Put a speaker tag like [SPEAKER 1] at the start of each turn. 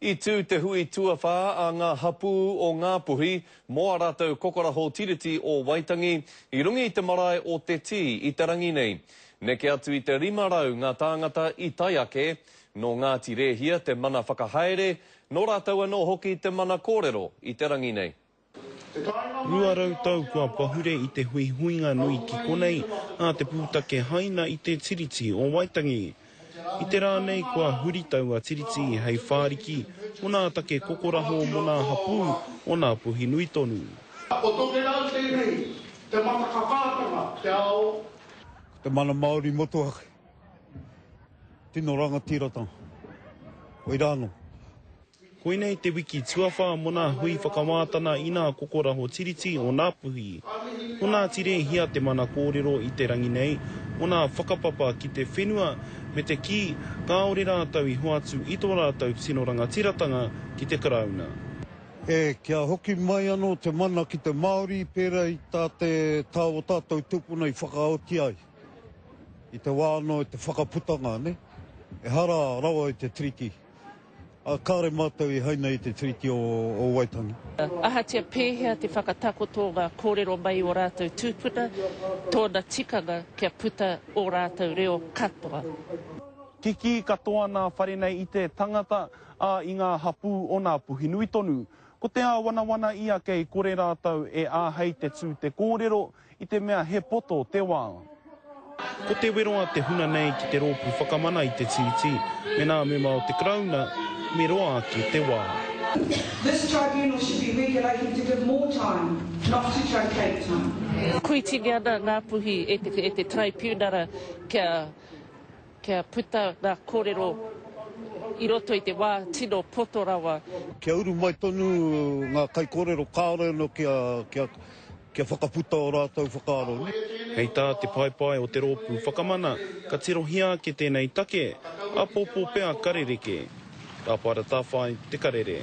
[SPEAKER 1] I tū te hui tuawhā a ngā hapū o Ngāpuhi mō a rātou kokoraho Tiriti o Waitangi i runga i te marae o Te Tī i te rangi nei. Neke atu i te 500 ngā tāngata i tae ake. Nō Ngāti Rēhia te mana whakahaere, nō rātou anō hoki te mana kōrero i te rangi nei.
[SPEAKER 2] 200 tau kua pahure i te huihuinga nui ki konei a te pūtake haina i te Tiriti o Waitangi. I te rā nei kua huri taua tiriti hei whāriki mō nā take kokoraho mō nā hapū o Nā Puhi nui tonu.
[SPEAKER 3] Ko Tokerau tēnei, te matakakātanga, te ao.
[SPEAKER 4] Ko te mana Māori motuhake, tino rangatiratanga, koirā anō.
[SPEAKER 2] Koinei te wiki tuawhā mō nā hui whakawātana i nā kokoraho tiriti o Ngāpuhi. Ko Ngāti Rēhia te mana kōrero i te rangi nei mō nā whakapapa ki te whenua me te kī kāore rātou i hoatu i tō rātou tino rangatiratanga ki te Karauna.
[SPEAKER 4] E, kia hoki mai anō te mana ki te Māori pērā i tā te tā o tātou tūpuna i whakaoti ai i te wā anō i te whakaputanga, nē? Ehara rawa i te Tiriti. Ā, kāore mātou i haina i te Tiriti o Waitangi.
[SPEAKER 5] Ahatia pēhea te whakatakoto o ngā kōrero mai o rātou tūpuna, tōna tikanga kia puta ō rātou reo katoa.
[SPEAKER 2] Kikī katoa nā whare nei i te tangata, ā, i ngā hapū o nā Puhinui tonu. Ko te āwanawana ia kei kore rātou e āhei te tū te kōrero, i te mea he poto te wā. Ko te wero a te huna nei ki te Rōpū Whakamana i te Tiriti me nā mema o te Karauna, me roa ake te wā.
[SPEAKER 6] This tribunal should be regulated to give more time, not to truncate time.
[SPEAKER 5] Kuitini ana Ngāpuhi e te, e te Taraipiunara kia Kia puta ngā kōrero i roto i te wā tino poto rawa.
[SPEAKER 4] Kia uru mai tonu ngā kaikōrero kāore anō kia whakaputa ō rātou whakaaro.
[SPEAKER 2] Hei tā te paepae o te Rōpū Whakamana, ka tirohia ake tēnei take, āpōpō pea ka rerekē. Rāpara Tawhai, Te Karere.